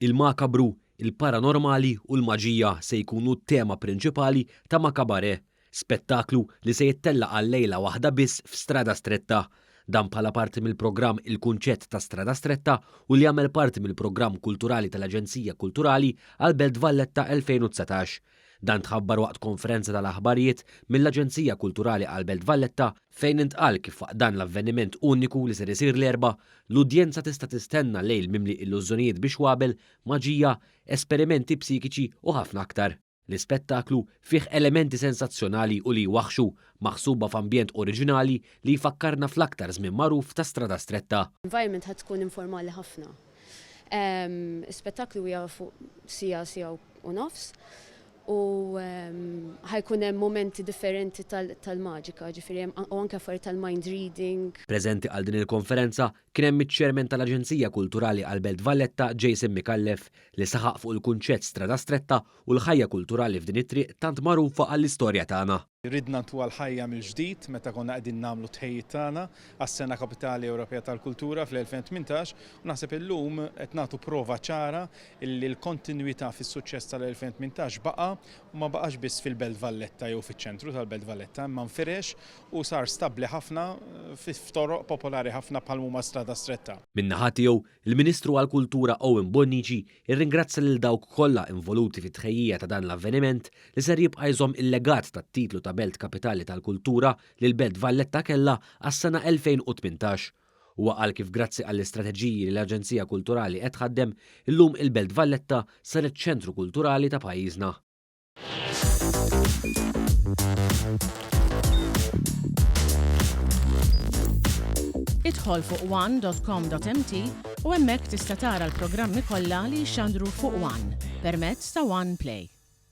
Il-makabru, il-paranormali u l-maġija se jkunu t-tema prinċipali ta' Macabaré, spettaklu li se jittella' għal lejla waħda biss f'Strada Stretta. Dan bħala parti mill-programm Il-Kunċett ta' Strada Stretta u li jagħmel parti mill-programm kulturali tal-Aġenzija Kulturali għall-Belt Valletta 2019. Dan tħabbar waqt konferenza tal-aħbarijiet mill-Aġenzija Kulturali għall-Belt Valletta fejn intqal kif waqt dan l-avveniment uniku li ser isir l-Erbgħa, l-udjenza tista' tistenna lejl mimli illużjonijiet bi xwabel, maġija, esperimenti psikiċi u ħafna aktar. L-ispettaklu fih elementi sensazzjonali u li jwaħħxu, maħsuba f'ambjent oriġinali li jfakkarna fl-aktar żmien magħruf ta' Strada Stretta. Environment ħa tkun informali ħafna. Spettaklu hija fuq siegħa, siegħa u nofs u ħa jkun hemm mumenti differenti tal-maġika, ġifieri hemm u anke affarijiet tal-mind reading. Preżenti għal din il-konferenza kien hemm iċ-Chairman tal-Aġenzija Kulturali għall-Belt Valletta Jason Micallef li saħaq fuq il-kunċett Strada Stretta u l-ħajja kulturali f'din it-triq tant magħrufa għall-istorja tagħna. Ridna ntuha l-ħajja mill-ġdid meta konna qegħdin nagħmlu t-tħejjiet tagħna għas-Sena Kapitali Ewropea tal-Kultura fl-2018 u naħseb illum qed nagħtu prova ċara li l-kontinwità fis-suċċess tal-2018 baqa' u ma baqax biss fil-Belt Valletta jew fiċ-ċentru tal-Belt Valletta imma nfirex u sar stabbli ħafna f'toroq popolari ħafna bħal huma Strada Stretta. Min-naħa tiegħu, il-Ministru għall-Kultura Owen Bonnici rringrazzja lil dawk kollha involuti fit-tħejjija ta' dan l-avveniment li ser jibqa' jżomm il-legat tat-titlu ta' Belt Kapitali tal-Kultura li l-Belt Valletta kellha għas-sena 2018. Huwa qal kif grazzi għall-istrateġiji li l-Aġenzija Kulturali qed tħaddem, illum il-Belt Valletta saret ċentru kulturali ta' pajjiżna. Idħol fuq one.com.mt u hemmhekk tista' tara l-programmi kollha li jixxandru fuq One permezz ta' One Play.